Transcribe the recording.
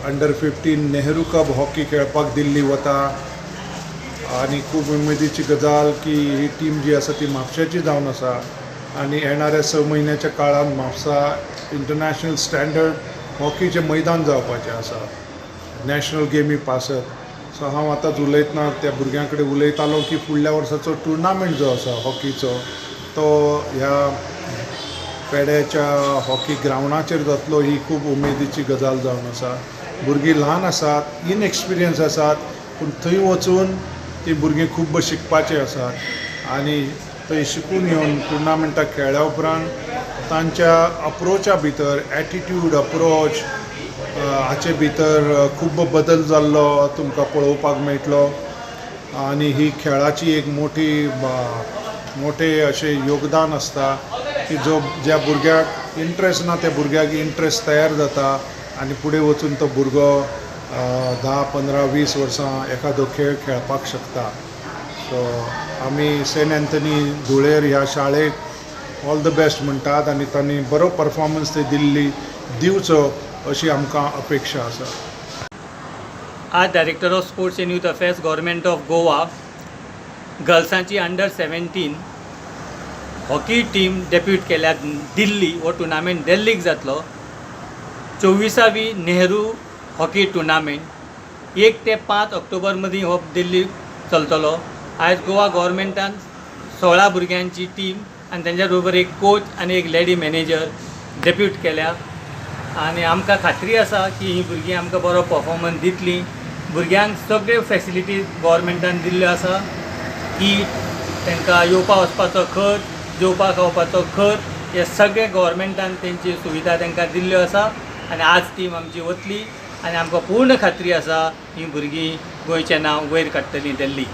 Under 15 Nehru cup hockey खेळपाक दिल्ली वता आनी खूब उमेदीची गजाल की ही टीम जी आसा ती म्हापशेची जावन आसा आनी येणाऱ्या 6 म्हयन्याच्या काळांत म्हापसा इंटरनॅशनल स्टँडर्ड हॉकीचें मैदान जावपाचें आसा नॅशनल गेमी पासत. सो हांव आतांच उलयतना त्या भुरग्यां कडेन उलयतालो की फुडल्या वर्साचो टुर्नामेंट जो आसा हॉकीचो तो ह्या पेड्याच्या हॉकी ग्रावंडाचेर जातलो. ही खूब उमेदीची गजाल जावन आसा. भुरगीं ल्हान आसात, इनएक्सपिरियन्स आसात, पूण थंय वचून ती भुरगीं खूब शिकपाचीं आसात आनी थंय शिकून येवन टुर्नामेंटाक खेळ्ळ्या उपरांत तांच्या अप्रोचा भितर एटिट्यूड, अप्रोच हाचे भितर खूब बदल जाल्लो तुमकां पळोवपाक मेळटलो आनी ही खेळाची एक मोठी मोठे अशें योगदान आसता की जो ज्या भुरग्याक इंट्रस्ट ना त्या भुरग्याक इंट्रस्ट तयार जाता आनी फुडें वचून तो भुरगो 10, 15, 20 वर्सां एखादो खेळ खेळपाक शकता. सो आमी सेंट अँथनी धुळेर ह्या शाळेक ऑल the best म्हणटात आनी तांणी बरो परफॉर्मन्स ते दिल्ली दिवचो अशी आमकां अपेक्षा आसा. आज Director of Sports and Youth Affairs, Government of Goa, गर्ल्सांची under 17 hockey team depute केल्या दिल्ली. हो टुर्नामेंट दिल्लीक जातलो. 24वी नेहरू हॉकी टुर्नामेंट 1 ते 5 ऑक्टोबर मदीं हो दिल्ली चलतलो. आयज गोवा गव्हर्मेंटान 16 भुरग्यांची टीम आनी तेंच्या बरोबर एक कोच आनी एक लेडी मॅनेजर डेप्यूट केल्या आनी आमकां खात्री आसा की ही भुरगीं आमकां बरो परफॉर्मन्स दितलीं. भुरग्यांक सगळ्यो फॅसिलिटीज गव्हर्मेंटान दिल्ल्यो आसा की तांकां येवपा वचपाचो खर्च, जेवपा खावपाचो खर्च, हे सगळे गव्हर्मेंटान तेंची सुविधा तांकां दिल्ल्यो आसा आनी आज टीम आमची वतली आनी आमकां पूर्ण खात्री आसा ही भुरगीं गोंयचें नांव वयर काडटलीं दिल्ली.